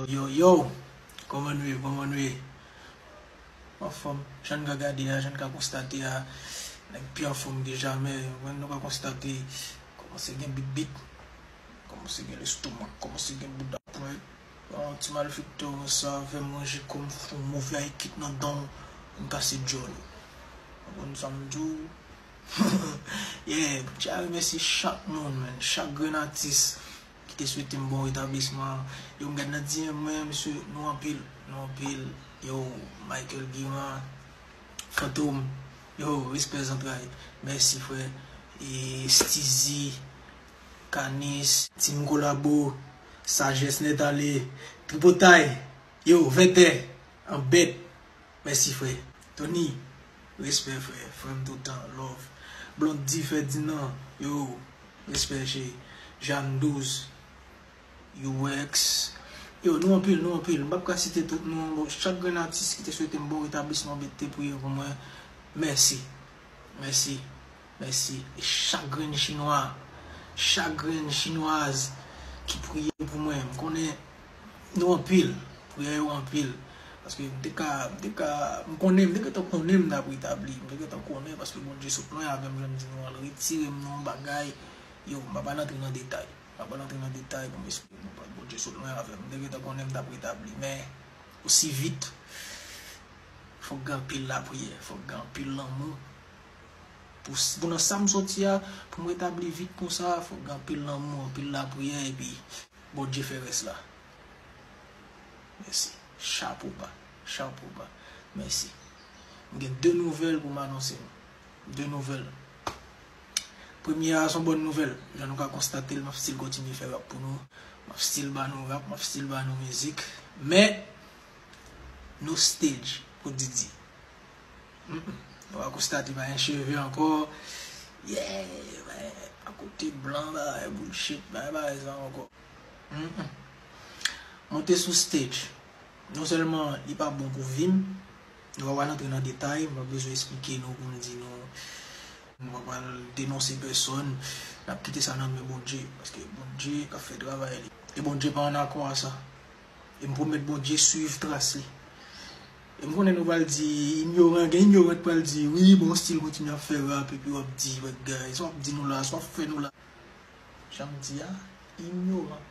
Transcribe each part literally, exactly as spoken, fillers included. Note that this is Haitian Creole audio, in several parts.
Yo, yo, kòman nou ye, kòman nou ye? Anfòm, jan n ka gade a, jan n ka konstate a, nèg pi anfòm ke jamè. Mwen, nou ka konstate, kòmanse gen bit bit, kòmanse gen lestomak, kòmanse gen bouda pwen. Bon, ti malfektè konsa, fè manje kòm fon move a ekip nan dan, m kase djòl. Ou konprann sa m di w? Yeah, m tya remèsye chak moun, man, chak grenn atis ki te swete m bon retablisman. Yo, m gad nan D M mwen, mesye, nou anpil, nou anpil. Yo, Michael Guiran, Fantom, yo, respè zantray. Mèsi, frè. E Steezy, Kanis, Team Kolabo, Sajès Nèt Ale, Tripotay, yo, Vètè, Anbèt. Mèsi, frè. Tony, respè, frè. Frè m toutan, love. Blondy Ferdinand, yo, respè, che. Jeanne Douze, U X. Yo, nou anpil, nou anpil. M p ap ka site tout non. Bon, chak grenn atis ki te swete m bon retablisman, ki te priye pou mwen, mèsi. Mèsi. Mèsi. E chak grenn chinwa, chak grenn chinwaz ki priye pou mwen, m konnen nou anpil. Priyè yo anpil. Paske m te ka, m te ka, m konnen, m te gentan konnen m t ap retabli. M te gentan konnen paske Bondye sot lwen avè m, jan m di nou an, l retire m nan yon bagay. Yo, m pa pral antre nan detay. M pa pral antre nan detay pou m esplike nou, paske Bondye sot lwen avè m. M te gentan konnen m t ap retabli. Men, osi vit, fòk gen anpil lapriyè, fòk gen anpil lanmou. Pou, pou nan sa m soti a, pou m retabli vit konsa, fòk gen anpil lanmou, anpil lapriyè, epi Bondye fè rès la. Mèsi. Chapo ba. Chapo ba. Mèsi. M gen de nouvèl pou m anonse nou. De nouvèl. Premye a, se yon bòn nouvèl. Jan nou ka konstate l, m ap still kontinye fè rap pou nou. M ap still ba nou rap, m ap still ba nou mizik. Men, no stage pou Didi. Mm, mm. Nou va konstate pa gen cheve ankò. Yeah, men, akote blan, bagay bullshit, bagay, bagay sa ankò. Mm, mm. Monte sou stage. Non sèlman li pa bon pou vi m, nou pa pral antre nan detay, m pa bezwen esplike nou pou m di nou, nou pa pral denonse pèsòn, n ap kite sa nan men Bondye, paske Bondye k ap fè travay li. E Bondye pa an akò a sa. E m pwomèt Bondye swiv tras li. E m konnen nou pral di, inyoran, gen inyoran k pral di, wi, bon, still kontinye ap fè rap, epi w ap di, bagay, sa w ap di nou la, sa w ap fè nou la. Jan m di a, inyoran.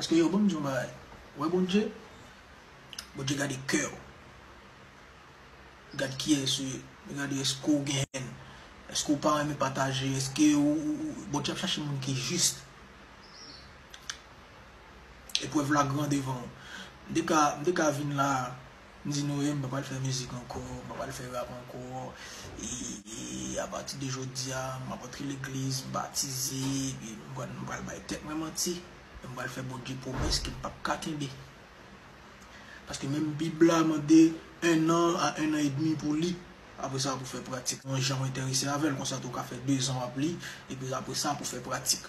Paske yo, ban m di yon bagay. Ou wè Bondye? Bondye gade kè w. Gad kiyès ou ye. Li gade èske w gen hèn. Èske w pa renmen pataje. Èske ou, ou, ou, Bondye ap chache moun ki jis. Eprèv la gran devan w. M te ka, m te ka vin la, m di nou, e, m pa pral fè mizik ankò, m pa pral fè rap ankò. E, e apati de jodi a, m ap antre legliz, m batize, epi m pral, m pral bay tèt mwen manti. E m pral fè Bondye pwomès ke m p ap ka kenbe. Paske menm Bib la mande un an a un an et demi pou li. Apre sa, pou fè pratik. Yon jan w enterese avè l, konsa tou w ka fè dezan w ap li, epi apre sa, pou fè pratik.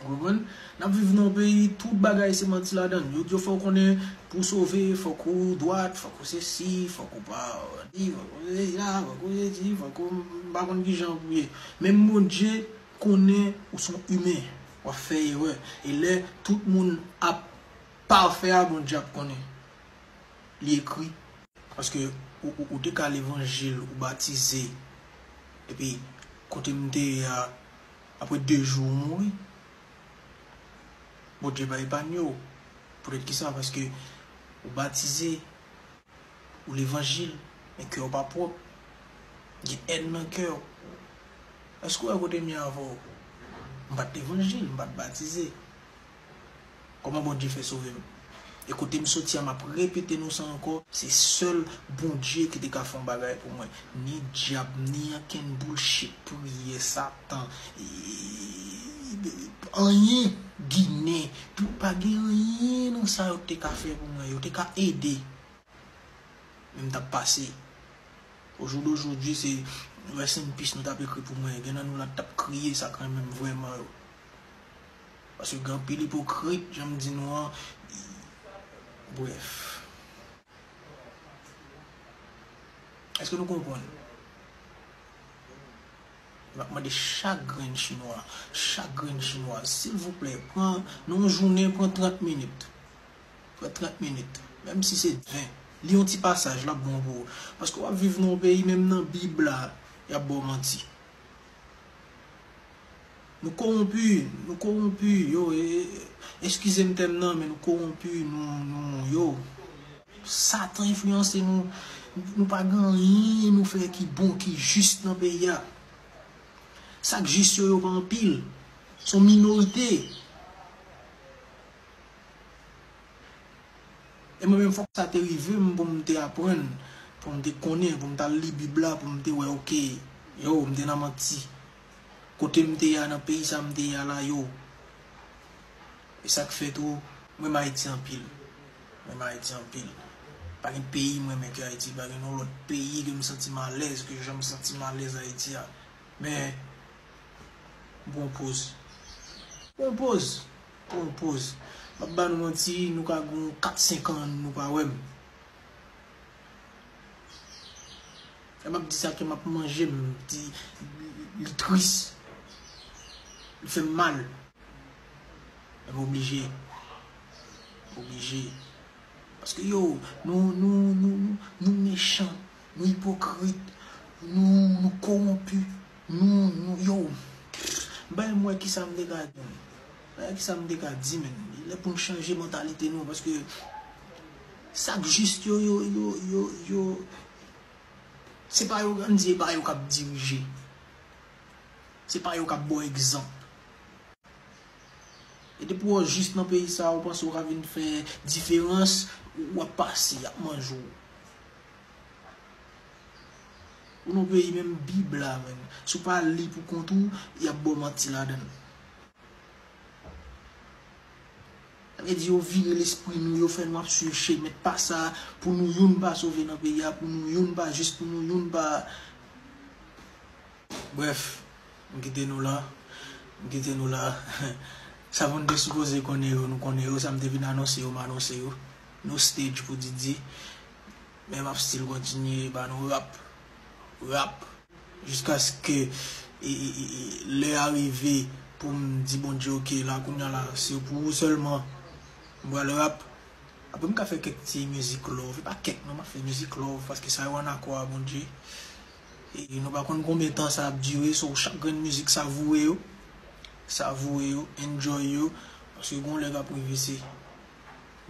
Ou konprann? N ap viv nan yon peyi, tout bagay se manti ladan l. Yo di w fò w konnen pou w sove, fòk ou dwat, fòk ou sesi, fòk ou pa di, fòk ou sesi la, fòk ou sesi, fòk ou, m pa konn kijan pou ye. Menm Bondye konnen ou se yon imen, w ap fè erè. E lè tout moun ap pafè a, Bondye ap konnen. Li ekri. Paske ou, ou, ou te ka levanjil, ou batize. Epi, kote m te ye a, apre de jou, ou mouri. Bondye pa epanye w. Poutèt ki sa? Paske ou batize, ou levanjil, men kè w pa pwòp. Gen hèn nan kè w. Èske w wè kote m ye avè w? M pa t levanjil, m pa t batize. Kòman Bondye fè sove m? E kote m soti a, m ap repete nou sa ankò, se sèl Bondye ki te ka fè yon bagay pou mwen. Ni dyab, ni ankenn bullshit, priyè, Satan, e, anyen, Ginen, tout, pa gen anyen nan sa yo te ka fè pou mwen. Yo te ka ede. Men m t ap pase. Au jour d'aujourd'hui, se rest in peace nou t ap ekri pou mwen. Gen nan nou la t ap kriye, sa k renmen m vrèman yo. Paske gen anpil ipokrit, jan m di nou an. Brèf. Èske nou konprann? M ap mande chak grenn chinwa, chak grenn chinwa, silvouplè, pran, nan yon jounen, pran trant minit. Pran trant minit. Menm si se ven. Li yon ti pasaj, l ap bon pou ou. Paske w ap viv nan yon peyi, menm nan Bib la, y ap ba w manti. Nou kowonpi, nou kowonpi, yo, e, e, eskize m tèm nan, men nou kowonpi, nou, nou, yo. Satan enfliyanse nou, nou pa gen anyen nou fè ki bon, ki jis nan peyi a. Sa k jis yo, yo pa anpil. Se yon minorite. E mwen menm, fòk sa te rive m pou m te aprann, pou m te konnen, pou m t al li Bib la, pou m te wè, oke, yo, m te nan manti. Kote m te ye a, nan peyi sa m te ye a la, yo. E sa k fè tou, m renmen Ayiti anpil. M renmen Ayiti anpil. Pa gen peyi m renmen ke Ayiti, pa gen yon lòt peyi ke m santi m alèz, ke jan m santi m alèz Ayiti a. Men, m pran yon poz. M pran yon poz. Pran yon poz. M ap ba nou manti, nou ka gen kat, senk an, nou pa wè m. E m ap di sa ke m ap manje, m di, li tris. Li fè m mal. Men m oblije. M oblije. Paske yo, nou, nou, nou, nou, nou mechan, nou ipokrit, nou, nou kowonpi, nou, nou, yo. Bay m wè kisa m te ka di. Bay kisa m te ka di, men. Li lè pou n chanje mantalite nou, paske sa k jis yo, yo, yo, yo, yo, se pa yo, ann di, e pa yo k ap dirije. Se pa yo k ap ba w egzanp. E depi w jis nan peyi sa a, ou panse w ka vin fè diferans, w ap pase, y ap manje w. Ou nan peyi menm Bib la, menm. Si w pa li pou kont ou, y ap ba w manti ladan l. Sa vle di yo vire lespri nou, yo fè nou ap swiv chemen pa sa, pou nou youn pa sove nan peyi a, pou nou youn pa jis, pou nou youn pa. Brèf, m kite nou la. M kite nou la. Sa moun te sipoze konnen yo, nou konnen yo. Sa m te vin anonse yo, m anonse yo. No stage pou Didi. Men m ap still kontinye ba nou rap. Rap. Jiskaske e, e, e, e, lè a rive pou m di Bondye, oke, la, kounye a la, se pou ou sèlman m pral rap. Apre, m ka fè kèk ti mizik love. E pa kèk, non, m ap fè mizik love, paske sa yo ann akò a Bondye. E nou pa konn konbyen tan sa ap dire, so, chak grenn mizik, savoure yo. Savoure yo, enjoy yo. Paske gon lè k ap rive, se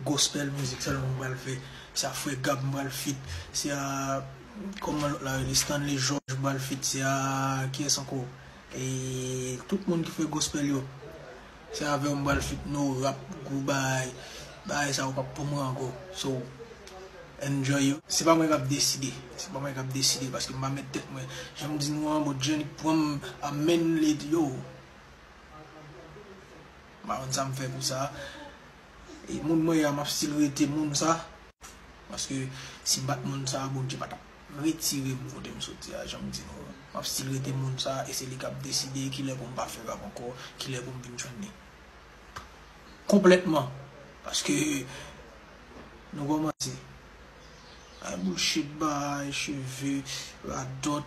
gospel mizik sèlman m pral fè. Se a Frè Gab m pral feat. Se a, kòman lòt la rele, Stanley George m pral feat. Se a, kiyès ankò? E tout moun ki fè gospel yo. Se avè w m pral feat, no rap, gwo bagay. Bagay sa yo p ap pou mwen ankò. So, enjoy yo. Se pa mwen k ap deside. Se pa mwen k ap deside, paske m pa met tèt mwen. Jan m di nou an, Bondye annik pran m, amèn, li di yo. M pa konn sa m fè pou sa. E moun mwen ye a, m ap still rete moun sa. Paske si m pa t moun sa, Bondye pa t ap retire m kote m soti a, jan m di nou an. M ap still rete moun sa, e se li k ap deside kilè pou m pa fè rap ankò, kilè pou m vin jwenn li. Konplètman. Paske nou kòmanse. Ay bullshit, bay cheve, radòt,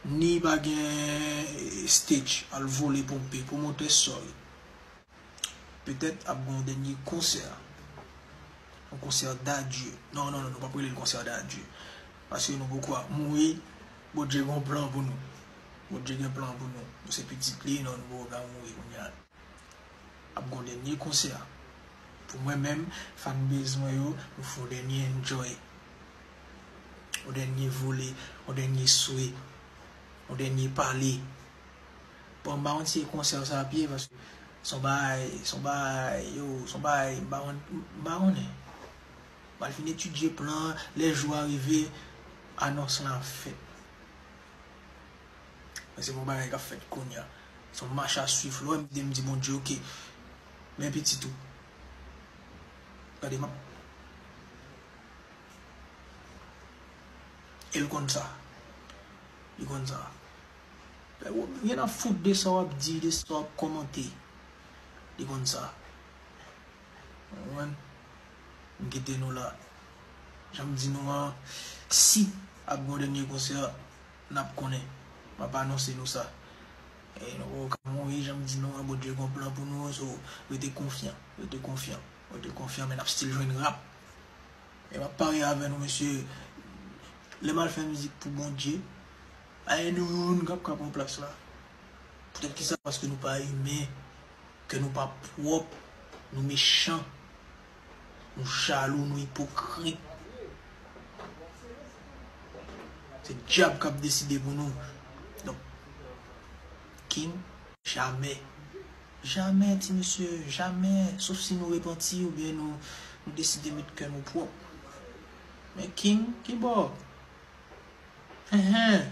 ni pa gen stage, al vole ponpe, pwomotè, sorry. Petèt ap gen yon dènye konsè. Yon konsè d'adieu. Non, non, non, nou p ap rele l konsè d'adieu. Paske nou poko ap mouri. Bondye gen yon plan pou nou. Bondye gen plan pou nou. Nou se pitit li, non, nou poko ka mouri kounye a. Ap gen yon dènye konsè. Pou mwen menm, fanbase mwen yo, nou fè yon dènye enjoy. Yon dènye vole, yon dènye swe, yon dènye pale. Bon, m pa konn si e konsè sa ap ye, paske se yon bagay, se yon bagay, yo, se yon bagay, m pa konn, m pa konnen. M pral fin etidye plan an, lè jou a rive, anons lan ap fèt. Men se pa yon bagay k ap fèt kounye a. Se yon mach a swiv, lè w wè m di, m di Bondye, oke, men pitit ou. Gade, m ap E l konn sa. Li konn sa. Li gen ap fout de sa w ap di, de sa w ap kòmante. Li konn sa. Ou konprann? M kite nou la. Jan m di nou an, si ap gen yon dènye konsè, n ap konnen. M ap anonse nou sa. E nou poko ka mouri, jan m di nou an, Bondye gon plan pou nou, so, rete konfyan, rete konfyan, rete konfyan, men n ap still jwenn rap. E m ap parye avè nou, mesye, lè m al fè mizik pou Bondye, pa gen nou youn k ap ka pran plas la. Poutèt kisa? Paske nou pa imen, kè nou pa pwòp, nou mechan, nou jalou, nou ipokrit. Se dyab k ap deside pou nou. Donk, King, jamè. Jamè, ti mesye, jamè. Sof si nou repanti oubyen nou, nou deside met kè nou pwòp. Men King, ki bò? Enhen.